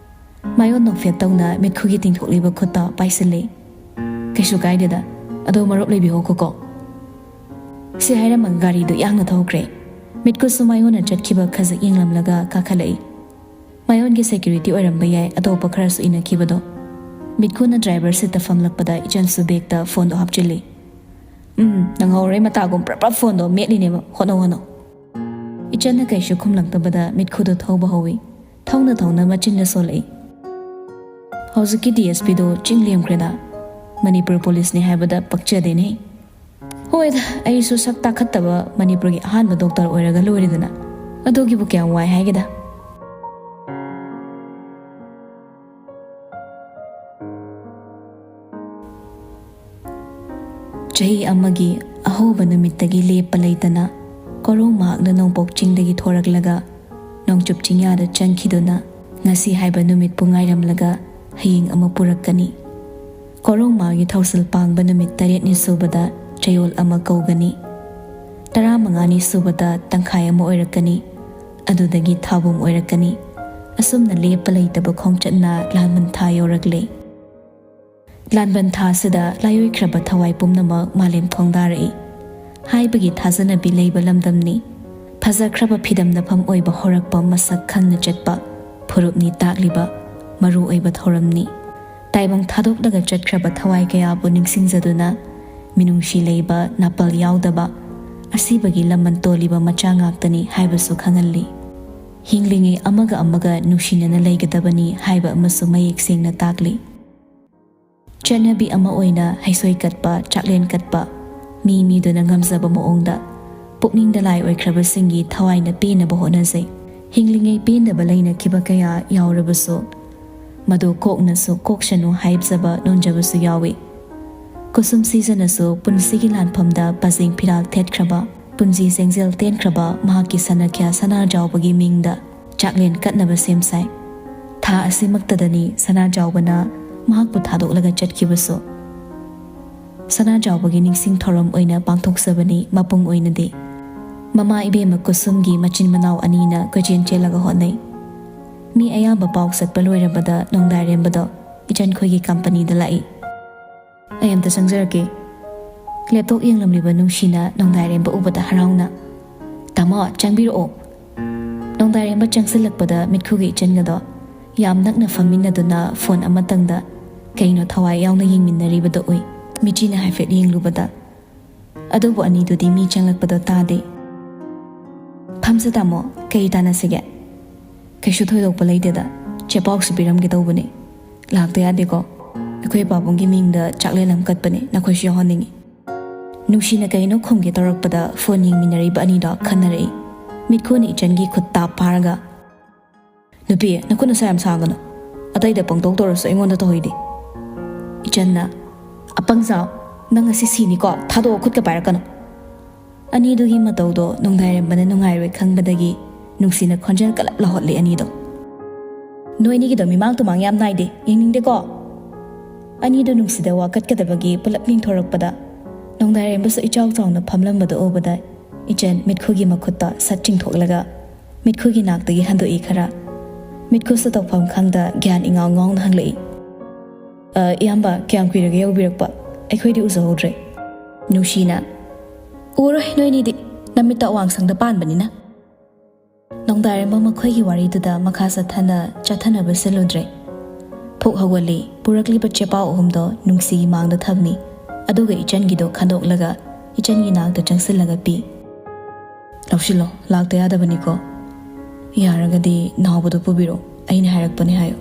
ꯃꯥꯏꯌꯣꯟ ꯅꯣꯛꯐꯦꯠ ꯇꯧꯅ ꯃꯤꯠꯈꯨꯒꯤ ꯇꯤꯡꯊꯣꯛꯂꯤꯕ ꯈꯨꯠꯇ ꯄꯥꯏꯁꯤꯜꯂꯤ꯫ "ꯀꯩꯁꯨ ꯀꯥꯏꯗꯦꯗ, ꯑꯗꯣ ꯃꯔꯨꯞ ꯂꯩꯕꯤꯍꯧꯈꯣꯀꯣ"꯫ ꯁꯤ ꯍꯥꯏꯔꯝꯃꯒ ꯒꯥꯔꯤꯗꯨ ꯌꯥꯡꯅ ꯊꯧꯈ꯭ꯔꯦ꯫ ꯃꯤꯠꯈꯨꯁꯨ ꯃꯥꯏꯌꯣꯟꯅ ꯆꯠꯈꯤꯕ ꯈꯖꯤꯛ ꯌꯦꯡꯂꯝꯂꯒ ꯀꯥꯈꯠꯂꯛꯏ꯫ ꯃꯥꯏꯌꯣꯟꯒꯤ security ꯑꯣꯏꯔꯝꯕ ꯌꯥꯏ ꯑꯇꯣꯞꯄ ꯈꯔꯁꯨ ꯏꯟꯅꯈꯤꯕꯗꯣ꯫ ꯃꯤꯠꯈꯨꯅ driver seatꯇ ꯐꯝꯂꯛꯄꯗ ꯏꯆꯟꯁꯨ bagꯇ phoneꯗꯣ ꯍꯥꯞꯆꯤꯜꯂꯤ꯫ "ꯎꯝ, ꯅꯪꯍꯧꯔꯣꯏ ꯃꯇꯥꯒꯨꯝ ꯄ꯭ꯔꯞ ꯄ꯭ꯔꯞ phoneꯗꯣ ꯃꯦꯠꯂꯤꯅꯦꯕ, ꯍꯣꯠꯅꯧ ꯍꯣꯠꯅꯧ"꯫ ꯏꯆꯟꯅ ꯀꯩꯁꯨ ꯈꯨꯝꯂꯛꯇꯕꯗ ꯃꯤꯠꯈꯨꯗꯣ ꯊꯧꯕ ꯍꯧꯏ꯫ ꯊꯧꯅ ꯊꯧꯅ ꯃꯆꯤꯟꯗ ꯁꯣꯜꯂꯛꯏ꯫ "ꯍꯧꯖꯤꯛꯀꯤ DSPꯗꯣ ꯆꯤꯡ ꯂꯦꯝꯈ꯭ꯔꯦꯗ꯫ ꯃꯅꯤꯄꯨꯔ policeꯅꯤ ꯍꯥꯏꯕꯗ ꯄꯛꯆꯗꯦꯅꯦ"꯫ "ꯍꯣꯏꯗ, ꯑꯩꯁꯨ ꯁꯛ ꯇꯥꯈꯠꯇꯕ ꯃꯅꯤꯄꯨꯔꯒꯤ ꯑꯍꯥꯟꯕ doctor ꯑꯣꯏꯔꯒ ꯂꯣꯏꯔꯦꯗꯅ꯫ ꯑꯗꯨꯒꯤꯕꯨ ꯀꯌꯥꯝ ꯋꯥꯏ ꯍꯥꯏꯒꯦꯗ"꯫ ꯆꯍꯤ ꯑꯃꯒꯤ ꯑꯍꯧꯕ ꯅꯨꯃꯤꯠꯇꯒꯤ ꯂꯦꯞꯄ ꯂꯩꯇꯅ ꯀꯣꯔꯧ ꯃꯍꯥꯛꯅ ꯅꯣꯡꯄꯣꯛ ꯆꯤꯡꯗꯒꯤ ꯊꯣꯔꯛꯂꯒ ꯅꯣꯡꯆꯨꯞ ꯆꯤꯡꯌꯥꯗ ꯆꯪꯈꯤꯗꯨꯅ ꯉꯁꯤ ꯍꯥꯏꯕ ꯅꯨꯃꯤꯠꯄꯨ ꯉꯥꯏꯔꯝꯂꯒ ꯍꯌꯦꯡ ꯑꯃ ꯄꯨꯔꯛꯀꯅꯤ꯫ ꯀꯣꯔꯧ ꯃꯍꯥꯛꯀꯤ ꯊꯧꯁꯤꯜ ꯄꯥꯡꯕ ꯅꯨꯃꯤꯠ ꯇꯔꯦꯠꯅꯤ ꯁꯨꯕꯗ ꯆꯌꯣꯜ ꯑꯃ ꯀꯧꯒꯅꯤ꯫ ꯇꯔꯥꯃꯉꯥꯅꯤ ꯁꯨꯕꯗ ꯇꯪꯈꯥꯏ ꯑꯃ ꯑꯣꯏꯔꯛꯀꯅꯤ꯫ ꯑꯗꯨꯗꯒꯤ ꯊꯥꯕꯨꯝ ꯑꯣꯏꯔꯛꯀꯅꯤ꯫ ꯑꯁꯨꯝꯅ ꯂꯦꯞꯄ ꯂꯩꯇꯕ ꯈꯣꯡꯆꯠꯅ ꯂꯥꯟꯃꯟꯊꯥ ꯌꯧꯔꯛꯂꯦ꯫ ꯂꯥꯟꯕꯟ ꯊꯥꯁꯤꯗ ꯂꯥꯏꯑꯣꯏꯈ꯭ꯔꯕ ꯊꯋꯥꯏ ꯄꯨꯝꯅꯃꯛ ꯃꯥꯂꯦꯝ ꯈꯣꯡꯗꯥꯔꯛꯏ ꯍꯥꯏꯕꯒꯤ ꯊꯥꯖꯅꯕꯤ ꯂꯩꯕ ꯂꯝꯗꯝꯅꯤ꯫ ꯐꯖꯈ꯭ꯔꯕ ꯐꯤꯗꯝꯅꯐꯝ ꯑꯣꯏꯕ ꯍꯧꯔꯛꯄ ꯃꯁꯛ ꯈꯪꯅ ꯆꯠꯄ ꯐꯨꯔꯨꯞꯅꯤ ꯇꯥꯛꯂꯤꯕ ꯃꯔꯨ ꯑꯣꯏꯕ ꯊꯧꯔꯝꯅꯤ꯫ ꯇꯥꯏꯕꯪ ꯊꯥꯗꯣꯛꯂꯒ ꯆꯠꯈ꯭ꯔꯕ ꯊꯋꯥꯏ ꯀꯌꯥꯕꯨ ꯅꯤꯡꯁꯤꯡꯖꯗꯨꯅ ꯃꯤꯅꯨꯡꯁꯤ ꯂꯩꯕ, ꯅꯥꯄꯜ ꯌꯥꯎꯗꯕ, ꯑꯁꯤꯕꯒꯤ ꯂꯃꯟ ꯇꯣꯜꯂꯤꯕ ꯃꯆꯥ ꯉꯥꯛꯇꯅꯤ ꯍꯥꯏꯕꯁꯨ ꯈꯪꯍꯜꯂꯤ꯫ ꯍꯤꯡꯂꯤꯉꯩ ꯑꯃꯒ ꯑꯃꯒ ꯅꯨꯡꯁꯤꯅꯅ ꯂꯩꯒꯗꯕꯅꯤ ꯍꯥꯏꯕ ꯑꯃꯁꯨ ꯃꯌꯦꯛ ꯁꯦꯡꯅ ꯇꯥꯛꯂꯤ꯫ ꯆꯠꯅꯕꯤ ꯑꯃ ꯑꯣꯏꯅ ꯍꯩꯁꯣꯏ ꯀꯠꯄ, ꯆꯥꯛꯂꯦꯟ ꯀꯠꯄ, ꯃꯤ ꯃꯤꯗꯨꯅ ꯉꯝꯖꯕ ꯃꯑꯣꯡꯗ ꯄꯨꯛꯅꯤꯡꯗ ꯂꯥꯏ ꯑꯣꯏꯈ꯭ꯔꯕꯁꯤꯡꯒꯤ ꯊꯋꯥꯏꯅ ꯄꯦꯟꯅꯕ ꯍꯣꯠꯅꯖꯩ꯫ ꯍꯤꯡꯂꯤꯉꯩ ꯄꯦꯟꯗꯕ ꯂꯩꯅꯈꯤꯕ ꯀꯌꯥ ꯌꯥꯎꯔꯕꯁꯨ, ꯃꯗꯨ ꯀꯣꯛꯅꯁꯨ ꯀꯣꯛꯁꯅꯨ ꯍꯥꯏꯖꯕ ꯅꯣꯟꯖꯕꯁꯨ ꯌꯥꯎꯏ꯫ ꯀꯨꯁꯨꯝ ꯁꯤꯖꯅꯁꯨ ꯄꯨꯟꯁꯤꯒꯤ ꯂꯥꯟꯐꯝꯗ ꯄꯖꯦꯡ ꯐꯤꯔꯥꯜ ꯊꯦꯠꯈ꯭ꯔꯕ, ꯄꯨꯟꯁꯤ ꯆꯦꯡꯖꯦꯜ ꯇꯦꯟꯈ꯭ꯔꯕ ꯃꯍꯥꯛꯀꯤ ꯁꯅꯥꯈ꯭ꯌꯥ ꯁꯅꯥꯖꯥꯎꯕꯒꯤ ꯃꯤꯡꯗ ꯆꯥꯛꯂꯦꯟ ꯀꯠꯅꯕ ꯁꯦꯝ ꯁꯥꯏ꯫ ꯊꯥ ꯑꯁꯤꯃꯛꯇꯗꯅꯤ ꯁꯅꯥꯖꯥꯎꯕꯅ ꯃꯍꯥꯛꯄꯨ ꯊꯥꯗꯣꯛꯂꯒ ꯆꯠꯈꯤꯕꯁꯨ꯫ ꯁꯅꯥꯖꯥꯎꯕꯒꯤ ꯅꯤꯡꯁꯤꯡ ꯊꯧꯔꯝ ꯑꯣꯏꯅ ꯄꯥꯡꯊꯣꯛꯆꯕꯅꯤ ꯃꯄꯨꯡ ꯑꯣꯏꯅꯗꯤ꯫ ꯃꯃꯥ ꯏꯕꯦꯝꯃ ꯀꯨꯁꯨꯝꯒꯤ ꯃꯆꯤꯟ ꯃꯅꯥꯎ ꯑꯅꯤꯅ ꯀꯣꯏꯆꯦꯟ ꯆꯦꯜꯂꯒ ꯍꯣꯠꯅꯩ꯫ ꯃꯤ ꯑꯌꯥꯝꯕ ꯄꯥꯎ ꯆꯠꯄ ꯂꯣꯏꯔꯕꯗ ꯅꯣꯡꯗꯥꯏꯔꯦꯝꯕꯗꯣ ꯏꯆꯟꯈꯣꯏꯒꯤ ꯀꯝꯄꯅꯤꯗ ꯂꯥꯛꯏ꯫ "ꯑꯩ ꯑꯝꯇ ꯆꯪꯖꯔꯛꯀꯦ꯫" ꯂꯦꯞꯇꯣꯛ ꯌꯦꯡꯂꯝꯂꯤꯕ ꯅꯨꯡꯁꯤꯅ ꯅꯣꯡꯗꯥꯏꯔꯦꯝꯕ ꯎꯕꯗ ꯍꯔꯥꯎꯅ, "ꯇꯥꯃꯣ, ꯆꯪꯕꯤꯔꯛꯑꯣ꯫" ꯅꯣꯡꯗꯥꯏꯔꯦꯝꯕ ꯆꯪꯁꯤꯜꯂꯛꯄꯗ ꯃꯤꯠꯈꯨꯒꯤ ꯏꯆꯟꯒꯗꯣ ꯌꯥꯝ ꯅꯛꯅ ꯐꯝꯃꯤꯟꯅꯗꯨꯅ ꯐꯣꯟ ꯑꯃꯇꯪꯗ ꯀꯩꯅꯣ ꯊꯋꯥꯏ ꯌꯥꯎꯅ ꯌꯦꯡꯃꯤꯟꯅꯔꯤꯕꯗꯣ ꯎꯏ꯫ ꯃꯤꯆꯤꯅ ꯍꯥꯏꯐꯦꯠ ꯌꯦꯡꯂꯨꯕꯗ ꯑꯗꯨꯕꯨ ꯑꯅꯤꯗꯨꯗꯤ ꯃꯤ ꯆꯪꯂꯛꯄꯗꯣ ꯇꯥꯗꯦ꯫ "ꯐꯝꯁꯦ ꯇꯥꯃꯣ, ꯀꯩ ꯇꯥꯟꯅꯁꯤꯒꯦ?" "ꯀꯩꯁꯨ ꯊꯣꯏꯗꯣꯛꯄ ꯂꯩꯇꯦꯗ, ꯆꯦ ꯄꯥꯎꯁꯨ ꯄꯤꯔꯝꯒꯦ ꯇꯧꯕꯅꯦ꯫ ꯂꯥꯛꯇ ꯌꯥꯗꯦꯀꯣ꯫ ꯑꯩꯈꯣꯏ ꯄꯥꯕꯨꯡꯒꯤ ꯃꯤꯡꯗ ꯆꯥꯛꯂꯦꯟ ꯑꯃ ꯀꯠꯄꯅꯦ, ꯅꯈꯣꯏꯁꯨ ꯌꯥꯎꯍꯟꯅꯤꯡꯉꯤ꯫" ꯅꯨꯡꯁꯤꯅ ꯀꯩꯅꯣ ꯈꯨꯝꯒꯦ ꯇꯧꯔꯛꯄꯗ ꯐꯣꯟ ꯌꯦꯡꯃꯤꯟꯅꯔꯤꯕ ꯑꯅꯤꯗꯣ ꯈꯟꯅꯔꯛꯏ꯫ ꯃꯤꯠꯈꯨꯅ ꯏꯆꯟꯒꯤ ꯈꯨꯠ ꯇꯥꯞ ꯐꯥꯔꯒ, "ꯅꯨꯄꯤ, ꯅꯈꯨꯠ ꯅꯁꯥ ꯌꯥꯝ ꯁꯥꯡꯒꯅꯨ꯫ ꯑꯇꯩꯗ ꯄꯪꯇꯧ ꯇꯧꯔꯁꯨ ꯑꯩꯉꯣꯟꯗ ꯇꯧꯍꯩꯗꯦ꯫" ꯏꯆꯟꯅ, "ꯑꯄꯪꯖꯥꯎ, ꯅꯪ ꯉꯁꯤ ꯁꯤꯅꯤꯀꯣ, ꯊꯥꯗꯣꯛꯑꯣ, ꯈꯨꯠꯀ ꯄꯥꯏꯔꯛꯀꯅꯨ꯫" ꯑꯅꯤꯗꯨꯒꯤ ꯃꯇꯧꯗꯣ ꯅꯣꯡꯗꯥꯏꯔꯦꯝꯕꯅ ꯅꯨꯡꯉꯥꯏꯔꯣꯏ ꯈꯪꯕꯗꯒꯤ ꯅꯨꯡꯁꯤꯅ ꯈꯣꯟꯖꯦꯜ ꯀꯜꯂꯞ ꯂꯥꯎꯍꯠꯂꯤ ꯑꯅꯤꯗꯣ꯫ "ꯅꯣꯏꯅꯤꯒꯤꯗꯣ ꯃꯤꯃꯥꯡ ꯇꯨꯃꯥꯡ ꯌꯥꯝ ꯅꯥꯏꯗꯦ, ꯌꯦꯡꯅꯤꯡꯗꯦꯀꯣ꯫" ꯑꯅꯤꯗꯨ ꯅꯨꯡꯁꯤꯗ ꯋꯥ ꯀꯠꯀꯗꯕꯒꯤ ꯄꯨꯂꯞ ꯂꯦꯡꯊꯣꯔꯛꯄꯗ ꯅꯣꯡꯗꯥꯏꯔꯦꯝꯕꯁꯨ ꯏꯆꯥꯎ ꯆꯥꯎꯅ ꯐꯝꯂꯝꯕꯗꯨ ꯎꯕꯗ ꯏꯆꯟ ꯃꯤꯠꯈꯨꯒꯤ ꯃꯈꯨꯠꯇ ꯁꯠ ꯆꯤꯡꯊꯣꯛꯂꯒ ꯃꯤꯠꯈꯨꯒꯤ ꯅꯥꯛꯇꯒꯤ ꯍꯟꯗꯣꯛꯏ ꯈꯔ꯫ ꯃꯤꯠꯈꯨꯁꯨ ꯇꯧꯐꯝ ꯈꯪꯗ ꯒ꯭ꯌꯥꯟ ꯏꯉꯥꯎ ꯉꯥꯎꯅ ꯍꯪꯂꯛꯏ꯫ "ꯑ, ꯏꯌꯥꯝꯕ, ꯀꯌꯥꯝ ꯀꯨꯏꯔꯒꯦ ꯌꯧꯕꯤꯔꯛꯄ? ꯑꯩꯈꯣꯏꯗꯤ ꯎꯖꯍꯧꯗ꯭ꯔꯦ꯫" ꯅꯨꯡꯁꯤꯅ, "ꯎꯔꯣꯏ ꯅꯣꯏꯅꯤꯗꯤ, ꯅꯃꯤꯠꯇꯣ ꯑꯋꯥꯡꯁꯪꯗ ꯄꯥꯟꯕꯅꯤꯅ꯫" ꯅꯣꯡꯗꯥꯏꯔꯦꯝꯕ ꯃꯈꯣꯏꯒꯤ ꯋꯥꯔꯤꯗꯨꯗ ꯃꯈꯥ ꯆꯠꯊꯅ ꯆꯠꯊꯅꯕ ꯁꯤꯜꯂꯨꯗ꯭ꯔꯦ꯫ ꯐꯨꯛ ꯍꯧꯒꯠꯂꯤ, ꯄꯨꯔꯛꯂꯤꯕ ꯆꯦꯄꯥꯎ ꯑꯍꯨꯝꯗꯣ ꯅꯨꯡꯁꯤꯒꯤ ꯃꯥꯡꯗ ꯊꯝꯃꯤ, ꯑꯗꯨꯒ ꯏꯆꯟꯒꯤꯗꯣ ꯈꯟꯗꯣꯛꯂꯒ ꯏꯆꯟꯒꯤ ꯅꯥꯛꯇ ꯆꯪꯁꯤꯜꯂꯒ ꯄꯤ꯫ "ꯂꯧꯁꯤꯜꯂꯣ, ꯂꯥꯛꯇ ꯌꯥꯗꯕꯅꯤꯀꯣ꯫ ꯌꯥꯔꯒꯗꯤ ꯅꯥꯎꯕꯗꯣ ꯄꯨꯕꯤꯔꯣ, ꯑꯩꯅ ꯍꯥꯏꯔꯛꯄꯅꯦ ꯍꯥꯏꯌꯨ꯫"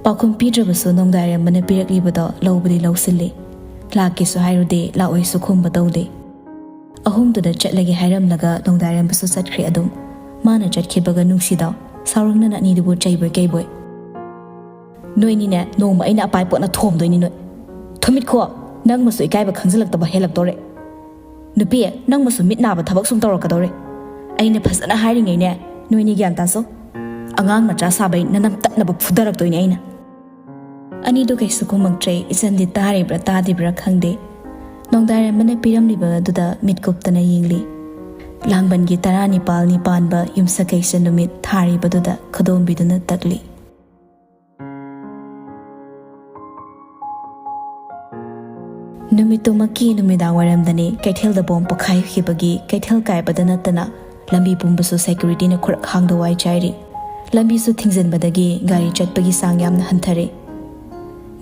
ꯄꯥꯎꯈꯨꯝ ꯄꯤꯗ꯭ꯔꯕꯁꯨ ꯅꯣꯡꯗꯥꯏꯔꯦꯝꯕꯅ ꯄꯤꯔꯛꯂꯤꯕꯗꯣ ꯂꯧꯕꯗꯤ ꯂꯧꯁꯤꯜꯂꯤ꯫ ꯂꯥꯛꯀꯦꯁꯨ ꯍꯥꯏꯔꯨꯗꯦ, ꯂꯥꯛꯑꯣꯏꯁꯨ ꯈꯨꯝꯕ ꯇꯧꯗꯦ꯫ ꯑꯍꯨꯝꯗꯨꯗ ꯆꯠꯂꯒꯦ ꯍꯥꯏꯔꯝꯂꯒ ꯅꯣꯡꯗꯥꯏꯔꯦꯝꯕꯁꯨ ꯆꯠꯈ꯭ꯔꯦ ꯑꯗꯨꯝ꯫ ꯃꯥꯅ ꯆꯠꯈꯤꯕꯒ ꯅꯨꯡꯁꯤꯗꯣ ꯁꯥꯎꯔꯛꯅꯅ ꯑꯅꯤꯗꯨꯕꯨ ꯆꯩꯕꯣꯏ ꯀꯩꯕꯣꯏ꯫ "ꯅꯣꯏꯅꯤꯅꯦ, ꯅꯣꯡꯃ ꯑꯩꯅ ꯑꯄꯥꯏ ꯄꯣꯠꯅ ꯊꯣꯝꯗꯣꯏꯅꯤ ꯅꯣꯏ꯫ ꯊꯨꯃꯤꯠꯈꯣ, ꯅꯪ ꯃꯁꯨ ꯏꯀꯥꯏꯕ ꯈꯪꯖꯤꯜꯂꯛꯇꯕ ꯍꯦꯜꯂꯛꯇꯣꯔꯦ꯫ ꯅꯨꯄꯤ, ꯅꯪ ꯃꯁꯨ ꯃꯤꯠ ꯅꯥꯕ ꯊꯕꯛ ꯁꯨꯝ ꯇꯧꯔꯛꯀꯗꯧꯔꯦ꯫ ꯑꯩꯅ ꯐꯖꯅ ꯍꯥꯏꯔꯤꯉꯩꯅꯦ, ꯅꯣꯏꯅꯤ ꯒ꯭ꯌꯥꯟ ꯇꯥꯁꯣ꯫ ꯑꯉꯥꯡ ꯃꯆꯥ ꯁꯥꯕꯩ ꯅꯅꯝ ꯇꯠꯅꯕ ꯐꯨꯗꯔꯛꯇꯣꯏꯅꯦ ꯑꯩꯅ꯫" ꯑꯅꯤꯗꯨ ꯀꯩꯁꯨ ꯈꯨꯝꯃꯛꯇ꯭ꯔꯦ꯫ ꯏꯆꯟꯗꯤ ꯇꯥꯔꯤꯕ꯭ꯔꯥ ꯇꯥꯗꯤꯕ꯭ꯔꯥ ꯈꯪꯗꯦ꯫ ꯅꯣꯡꯗꯥꯏꯔꯦꯝꯕꯅ ꯄꯤꯔꯝꯂꯤꯕ ꯑꯗꯨꯗ ꯃꯤꯠ ꯀꯨꯞꯇꯅ ꯌꯦꯡꯂꯤ꯫ ꯂꯥꯡꯕꯟꯒꯤ ꯇꯔꯥꯅꯤꯄꯥꯜꯅꯤ ꯄꯥꯟꯕ ꯌꯨꯝꯁꯀꯩꯁ ꯅꯨꯃꯤꯠ ꯊꯥꯔꯤꯕꯗꯨꯗ ꯈꯨꯗꯣꯝꯕꯤꯗꯨꯅ ꯇꯛꯂꯤ꯫ ꯅꯨꯃꯤꯠꯇꯨꯃꯛꯀꯤ ꯅꯨꯃꯤꯗꯥꯡ ꯋꯥꯏꯔꯝꯗꯅꯤ ꯀꯩꯊꯦꯜꯗ ꯕꯣꯝ ꯄꯣꯈꯥꯏꯈꯤꯕꯒꯤ ꯀꯩꯊꯦꯜ ꯀꯥꯏꯕꯗ ꯅꯠꯇꯅ ꯂꯝꯕꯤ ꯄꯨꯝꯕꯁꯨ ꯁꯦꯀ꯭ꯌꯨꯔꯤꯇꯤꯅ ꯈꯨꯔꯛ ꯍꯥꯡꯗ ꯋꯥꯏ ꯆꯥꯏꯔꯤ꯫ ꯂꯝꯕꯤꯁꯨ ꯊꯤꯡꯖꯤꯟꯕꯗꯒꯤ ꯒꯥꯔꯤ ꯆꯠꯄꯒꯤ ꯆꯥꯡ ꯌꯥꯝꯅ ꯍꯟꯊꯔꯦ꯫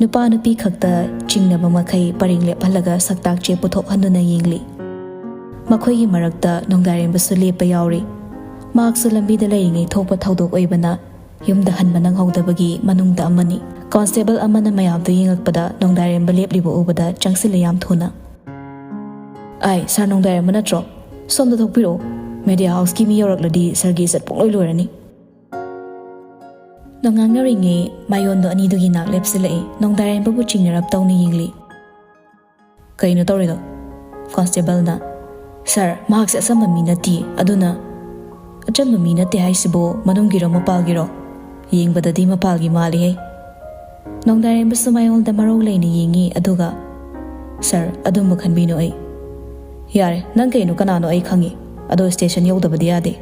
ꯅꯨꯄꯥ ꯅꯨꯄꯤ ꯈꯛꯇ ꯆꯤꯡꯅꯕ ꯃꯈꯩ ꯄꯔꯦꯡ ꯂꯦꯞꯍꯜꯂꯒ ꯁꯛꯇꯥꯛ ꯆꯦ ꯄꯨꯊꯣꯛꯍꯟꯗꯨꯅ ꯌꯦꯡꯂꯤ꯫ ꯃꯈꯣꯏꯒꯤ ꯃꯔꯛꯇ ꯅꯣꯡꯗꯥꯏꯔꯦꯝꯕꯁꯨ ꯂꯦꯞꯄ ꯌꯥꯎꯔꯤ꯫ ꯃꯍꯥꯛꯁꯨ ꯂꯝꯕꯤꯗ ꯂꯩꯔꯤꯉꯩ ꯊꯣꯛꯄ ꯊꯧꯗꯣꯛ ꯑꯣꯏꯕꯅ ꯌꯨꯝꯗ ꯍꯟꯕ ꯅꯪꯍꯧꯗꯕꯒꯤ ꯃꯅꯨꯡꯗ ꯑꯃꯅꯤ꯫ ꯀꯣꯟꯁꯇꯦꯕꯜ ꯑꯃꯅ ꯃꯌꯥꯝꯗꯨ ꯌꯦꯡꯂꯛꯄꯗ ꯅꯣꯡꯗꯥꯏꯔꯦꯝꯕ ꯂꯦꯞꯂꯤꯕ ꯎꯕꯗ ꯆꯪꯁꯤꯜꯂꯦ ꯌꯥꯝ ꯊꯨꯅ꯫ "ꯑꯥꯏ, ꯁꯥꯔ ꯅꯣꯡꯗꯥꯏꯔꯦꯝꯕ ꯅꯠꯇ꯭ꯔꯣ? ꯁꯣꯝꯗ ꯊꯣꯛꯄꯤꯔꯛꯑꯣ꯫ ꯃꯦꯗꯤꯌꯥ ꯍꯥꯎꯁꯀꯤ ꯃꯤ ꯌꯧꯔꯛꯂꯗꯤ ꯁꯥꯔꯒꯤ ꯏꯖꯠ ꯄꯨꯡꯂꯣꯏ ꯂꯣꯏꯔꯅꯤ꯫" ꯅꯣꯡꯉꯥꯡꯅꯔꯤꯉꯩ ꯃꯥꯏꯌꯣꯟꯗꯣ ꯑꯅꯤꯗꯨꯒꯤ ꯅꯥꯛ ꯂꯦꯞꯁꯤꯜꯂꯛꯏ꯫ ꯅꯣꯡꯗꯥꯏꯔꯦꯝꯕꯕꯨ ꯆꯤꯡꯅꯔꯞ ꯇꯧꯅ ꯌꯦꯡꯂꯤ꯫ "ꯀꯩꯅꯣ ꯇꯧꯔꯤꯗꯣ?" ꯀꯣꯟꯁꯇꯦꯕꯜꯅ, "ꯁꯥꯔ, ꯃꯍꯥꯛꯁꯦ ꯑꯆꯝꯕ ꯃꯤ ꯅꯠꯇꯦ, ꯑꯗꯨꯅ꯫" "ꯑꯆꯝꯕ ꯃꯤ ꯅꯠꯇꯦ ꯍꯥꯏꯁꯤꯕꯨ ꯃꯅꯨꯡꯒꯤꯔꯣ ꯃꯄꯥꯜꯒꯤꯔꯣ? ꯌꯦꯡꯕꯗꯗꯤ ꯃꯄꯥꯜꯒꯤ ꯃꯥꯜꯂꯤꯍꯦ꯫" ꯅꯣꯡꯗꯥꯏꯔꯦꯝꯕꯁꯨ ꯃꯥꯏꯌꯣꯟꯗ ꯃꯔꯧ ꯂꯩꯅ ꯌꯦꯡꯉꯤ, ꯑꯗꯨꯒ, "ꯁꯥꯔ, ꯑꯗꯨꯝꯕ ꯈꯟꯕꯤꯅꯨ ꯑꯩ꯫" "ꯌꯥꯔꯦ, ꯅꯪ ꯀꯩꯅꯣ ꯀꯅꯥꯅꯣ ꯑꯩ ꯈꯪꯉꯤ, ꯑꯗꯣ ꯁ꯭ꯇꯦꯁꯟ ꯌꯧꯗꯕꯗꯤ ꯌꯥꯗꯦ꯫"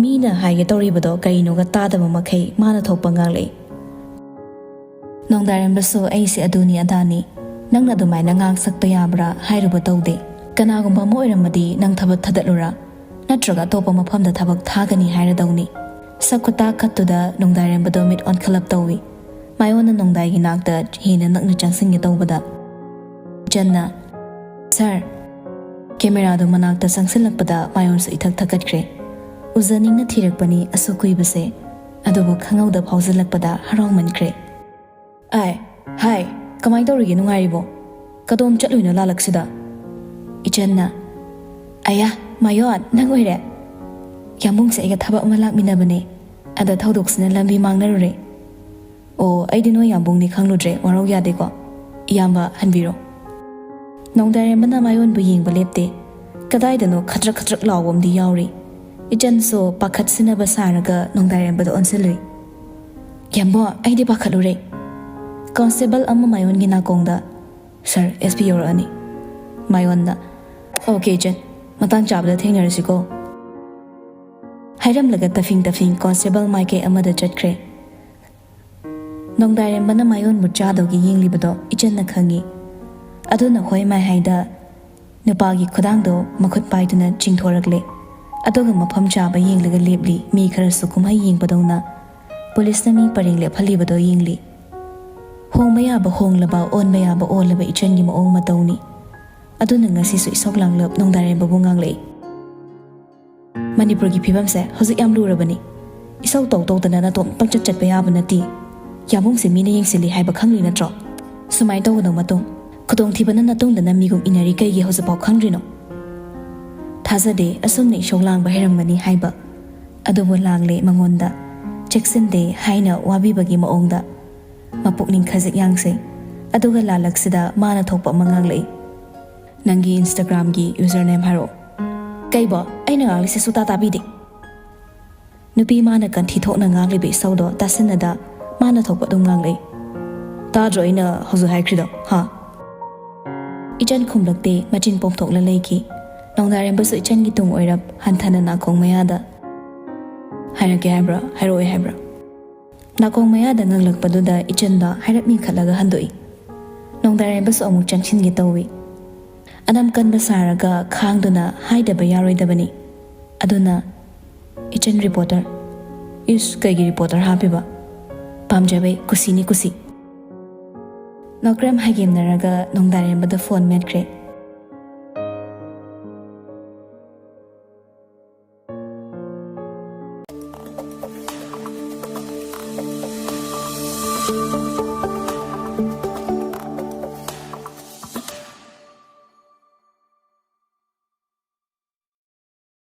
ꯃꯤꯅ ꯍꯥꯏꯒꯦ ꯇꯧꯔꯤꯕꯗꯣ ꯀꯔꯤꯅꯣꯒ ꯇꯥꯗꯕ ꯃꯈꯩ ꯃꯥꯅ ꯊꯣꯛꯄ ꯉꯥꯡꯂꯛꯏ꯫ ꯅꯣꯡꯗꯥꯔꯦꯝꯕꯁꯨ ꯑꯩꯁꯦ ꯑꯗꯨꯅꯤ ꯑꯗꯥꯅꯤ, ꯅꯪꯅ ꯑꯗꯨꯃꯥꯏꯅ ꯉꯥꯡ ꯁꯛꯄ ꯌꯥꯕ꯭ꯔꯥ ꯍꯥꯏꯔꯨꯕ ꯇꯧꯗꯦ꯫ ꯀꯅꯥꯒꯨꯝꯕ ꯑꯃ ꯑꯣꯏꯔꯝꯃꯗꯤ ꯅꯪ ꯊꯕꯛ ꯊꯥꯗꯠꯂꯨꯔꯥ, ꯅꯠꯇ꯭ꯔꯒ ꯑꯇꯣꯞꯄ ꯃꯐꯝꯗ ꯊꯕꯛ ꯊꯥꯒꯅꯤ ꯍꯥꯏꯔꯗꯧꯅꯤ꯫ ꯁꯛ ꯈꯨꯇꯥꯛ ꯈꯠꯇꯨꯗ ꯅꯣꯡꯗꯥꯔꯦꯝꯕꯗꯣ ꯃꯤꯠ ꯑꯣꯟꯈꯠꯂꯞ ꯇꯧꯏ꯫ ꯃꯥꯌꯣꯟꯅ ꯅꯣꯡꯗꯥꯏꯒꯤ ꯅꯥꯛꯇ ꯍꯦꯟꯅ ꯅꯛꯅ ꯆꯪꯁꯤꯟꯒꯦ ꯇꯧꯕꯗ, ꯏꯆꯟꯅ, "ꯁꯥꯔ!" ꯀꯦꯃꯦꯔꯥꯗꯨ ꯃꯅꯥꯛꯇ ꯆꯪꯁꯤꯜꯂꯛꯄꯗ ꯃꯥꯌꯣꯟꯁꯨ ꯏꯊꯛ ꯊꯛꯀꯠꯈ꯭ꯔꯦ꯫ ꯎꯖꯅꯤꯡꯅ ꯊꯤꯔꯛꯄꯅꯤ ꯑꯁꯨꯛ ꯀꯨꯏꯕꯁꯦ, ꯑꯗꯨꯕꯨ ꯈꯪꯍꯧꯗ ꯐꯥꯎꯖꯤꯜꯂꯛꯄꯗ ꯍꯔꯥꯎꯃꯟꯈ꯭ꯔꯦ꯫ "ꯑꯥꯏ, ꯍꯥꯏ, ꯀꯃꯥꯏ ꯇꯧꯔꯤꯒꯦ, ꯅꯨꯡꯉꯥꯏꯔꯤꯕꯣ? ꯀꯗꯣꯝ ꯆꯠꯂꯨꯏꯅꯣ ꯂꯥꯂꯛꯁꯤꯗ?" ꯏꯆꯟꯅ, "ꯑꯌꯥ, ꯃꯥꯌꯣꯟ, ꯅꯪ ꯑꯣꯏꯔꯦ? ꯌꯥꯝꯕꯨꯡꯁꯦ ꯑꯩꯒ ꯊꯕꯛ ꯑꯃ ꯂꯥꯛꯃꯤꯟꯅꯕꯅꯦ꯫ ꯑꯗ ꯊꯧꯗꯣꯛꯁꯤꯅ ꯂꯝꯕꯤ ꯃꯥꯡꯅꯔꯨꯔꯦ꯫ ꯑꯣ, ꯑꯩꯗꯤ ꯅꯣꯏ ꯌꯥꯝꯕꯨꯡꯅꯤ ꯈꯪꯂꯨꯗ꯭ꯔꯦ, ꯋꯥꯔꯧ ꯌꯥꯗꯦꯀꯣ꯫ ꯏꯌꯥꯝꯕ, ꯍꯟꯕꯤꯔꯣ꯫" ꯅꯣꯡꯗꯥꯏꯔꯦꯝꯕꯅ ꯃꯥꯌꯣꯟꯕꯨ ꯌꯦꯡꯕ ꯂꯦꯞꯇꯦ꯫ ꯀꯗꯥꯏꯗꯅꯣ ꯈꯗ꯭ꯔꯛ ꯈꯗ꯭ꯔꯛ ꯂꯥꯎꯕ ꯑꯃꯗꯤ ꯌꯥꯎꯔꯤ꯫ ꯏꯆꯟꯁꯨ ꯄꯥꯈꯠꯁꯤꯟꯅꯕ ꯁꯥꯔꯒ ꯅꯣꯡꯗꯥꯏꯔꯦꯝꯕꯗ ꯑꯣꯟꯁꯤꯜꯂꯨꯏ꯫ "ꯌꯥꯝꯕꯣ, ꯑꯩꯗꯤ ꯄꯥꯈꯠꯂꯨꯔꯦ꯫ ꯀꯣꯟꯁꯇꯦꯕꯜ ꯑꯃ ꯃꯥꯌꯣꯟꯒꯤ ꯅꯥꯀꯣꯡꯗ, "ꯁꯥꯔ, ꯑꯦꯁ ꯄꯤ ꯌꯧꯔꯛꯑꯅꯤ꯫" ꯃꯥꯌꯣꯟꯅ, "ꯑꯣꯀꯦ ꯏꯆꯟ, ꯃꯇꯥꯡ ꯆꯥꯕꯗ ꯊꯦꯡꯅꯔꯁꯤꯀꯣ꯫" ꯍꯥꯏꯔꯝꯂꯒ ꯇꯐꯤꯡ ꯇꯐꯤꯡ ꯀꯣꯟꯁꯇꯦꯕꯜ ꯃꯥꯏꯀꯩ ꯑꯃꯗ ꯆꯠꯈ꯭ꯔꯦ꯫ ꯅꯣꯡꯗꯥꯏꯔꯦꯝꯕꯅ ꯃꯥꯌꯣꯟꯕꯨ ꯆꯥꯗꯧꯒꯤ ꯌꯦꯡꯂꯤꯕꯗꯣ ꯏꯆꯟꯅ ꯈꯪꯏ꯫ ꯑꯗꯨꯅ ꯍꯣꯏ ꯃꯥꯏ ꯍꯥꯏꯗ ꯅꯨꯄꯥꯒꯤ ꯈꯨꯗꯥꯡꯗꯣ ꯃꯈꯨꯠ ꯄꯥꯏꯗꯨꯅ ꯆꯤꯡꯊꯣꯔꯛꯂꯦ꯫ ꯑꯗꯨꯒ ꯃꯐꯝ ꯆꯥꯕ ꯌꯦꯡꯂꯒ ꯂꯦꯞꯂꯤ, ꯃꯤ ꯈꯔꯁꯨ ꯀꯨꯝꯍꯩ ꯌꯦꯡꯕꯗꯧꯅ ꯄꯨꯂꯤꯁꯅ ꯃꯤ ꯄꯔꯦꯡ ꯂꯦꯞꯍꯜꯂꯤꯕꯗꯣ ꯌꯦꯡꯂꯤ꯫ ꯍꯣꯡꯕ ꯌꯥꯕ ꯍꯣꯡꯂꯕ, ꯑꯣꯟꯕ ꯌꯥꯕ ꯑꯣꯜꯂꯕ ꯏꯆꯟꯒꯤ ꯃꯑꯣꯡ ꯃꯇꯧꯅꯤ꯫ ꯑꯗꯨꯅ ꯉꯁꯤꯁꯨ ꯏꯁꯧ ꯂꯥꯡꯂꯞ ꯅꯣꯡꯗꯥꯏꯔꯦꯝꯕꯕꯨ ꯉꯥꯡꯂꯛꯏ꯫ "ꯃꯅꯤꯄꯨꯔꯒꯤ ꯐꯤꯕꯝꯁꯦ ꯍꯧꯖꯤꯛ ꯌꯥꯝ ꯂꯨꯔꯕꯅꯤ꯫ ꯏꯁꯧ ꯇꯧ ꯇꯧꯗꯅ ꯅꯇꯣꯝ ꯄꯪꯆꯠ ꯆꯠꯄ ꯌꯥꯕ ꯅꯠꯇꯦ꯫ ꯌꯥꯕꯨꯡꯁꯦ ꯃꯤꯅ ꯌꯦꯡꯁꯤꯜꯂꯤ ꯍꯥꯏꯕ ꯈꯪꯂꯤ ꯅꯠꯇ꯭ꯔꯣ? ꯁꯨꯃꯥꯏꯅ ꯇꯧꯒꯅꯣ ꯃꯇꯨꯡ꯫ ꯈꯨꯗꯣꯡꯊꯤꯕꯅ ꯅꯇꯨꯡꯗꯅ ꯃꯤꯒꯨꯝ ꯏꯟꯅꯔꯤ ꯀꯩꯒꯤ ꯍꯧꯖꯤꯛꯐꯥꯎ ꯈꯪꯗ꯭ꯔꯤꯅꯣ?" ꯊꯥꯖꯗꯦ ꯑꯁꯨꯝꯅ ꯏꯁꯧ ꯂꯥꯡꯕ ꯍꯩꯔꯝꯒꯅꯤ ꯍꯥꯏꯕ꯫ ꯑꯗꯨꯕꯨ ꯂꯥꯡꯂꯦ ꯃꯉꯣꯟꯗ꯫ ꯆꯦꯛꯁꯤꯟꯗꯦ ꯍꯥꯏꯅ ꯋꯥꯕꯤꯕꯒꯤ ꯃꯑꯣꯡꯗ꯫ ꯃꯄꯨꯛꯅꯤꯡ ꯈꯖꯤꯛ ꯌꯥꯡꯁꯩ꯫ ꯑꯗꯨꯒ ꯂꯥꯂꯛꯁꯤꯗ ꯃꯥꯅ ꯊꯣꯛꯄ ꯑꯃ ꯉꯥꯡꯂꯛꯏ꯫ "ꯅꯪꯒꯤ Instagram-ꯒꯤ username ꯍꯥꯏꯔꯛꯑꯣ꯫" "ꯀꯩꯕꯣ? ꯑꯩꯅ ꯉꯥꯡꯂꯤꯁꯦ ꯁꯨꯇꯥ ꯇꯥꯕꯤꯗꯦ꯫" ꯅꯨꯄꯤ ꯃꯥꯅ ꯀꯟꯊꯤ ꯊꯣꯛꯅ ꯉꯥꯡꯂꯤꯕ ꯏꯁꯧꯗꯣ ꯇꯥꯁꯤꯟꯅꯗ ꯃꯥꯅ ꯊꯣꯛꯄ ꯑꯗꯨꯝ ꯉꯥꯡꯂꯛꯏ꯫ "ꯇꯥꯗ꯭ꯔꯣ ꯑꯩꯅ ꯍꯧꯖꯤꯛ ꯍꯥꯏꯈ꯭ꯔꯤꯗꯣ, ꯍꯥ?" ꯏꯆꯟ ꯈꯨꯝꯂꯛꯇꯦ, ꯃꯆꯤꯟ ꯄꯣꯝꯊꯣꯛꯂ ꯂꯩꯈꯤ꯫ ꯅꯣꯡꯗꯥꯔꯦꯝꯕꯁꯨ ꯏꯆꯟꯒꯤ ꯇꯨꯡ ꯑꯣꯏꯔꯞ ꯍꯟꯊꯅ ꯅꯥꯀꯣꯡ ꯃꯌꯥꯗ, "ꯍꯥꯏꯔꯛꯀꯦ ꯍꯥꯏꯕ꯭ꯔꯥ? ꯍꯥꯏꯔꯛꯑꯣꯏ ꯍꯥꯏꯕ꯭ꯔꯥ?" ꯅꯥꯀꯣꯡ ꯃꯌꯥꯗ ꯉꯪꯂꯛꯄꯗꯨꯗ ꯏꯆꯟꯗꯣ ꯍꯥꯏꯔꯞ ꯃꯤꯡꯈꯠꯂꯒ ꯍꯟꯗꯣꯛꯏ꯫ ꯅꯣꯡꯗꯥꯔꯦꯝꯕꯁꯨ ꯑꯃꯨꯛ ꯆꯪꯁꯤꯟꯒꯦ ꯇꯧꯏ꯫ ꯑꯅꯝ ꯀꯟꯕ ꯁꯥꯔꯒ ꯈꯥꯡꯗꯨꯅ ꯍꯥꯏꯗꯕ ꯌꯥꯔꯣꯏꯗꯕꯅꯤ꯫ ꯑꯗꯨꯅ, "ꯏꯆꯟ ꯔꯤꯄꯣꯔꯇꯔ?" "ꯏꯁ, ꯀꯩꯒꯤ ꯔꯤꯄꯣꯔꯇꯔ ꯍꯥꯞꯄꯤꯕ? ꯄꯥꯝꯖꯕꯩ, ꯀꯨꯁꯤꯅꯤ ꯀꯨꯁꯤ꯫" ꯅꯣꯀ꯭ꯔꯦꯝ ꯍꯥꯏꯒꯦꯝꯅꯔꯒ ꯅꯣꯡꯗꯥꯔꯦꯝꯕꯗ ꯐꯣꯟ ꯃꯦꯠꯈ꯭ꯔꯦ꯫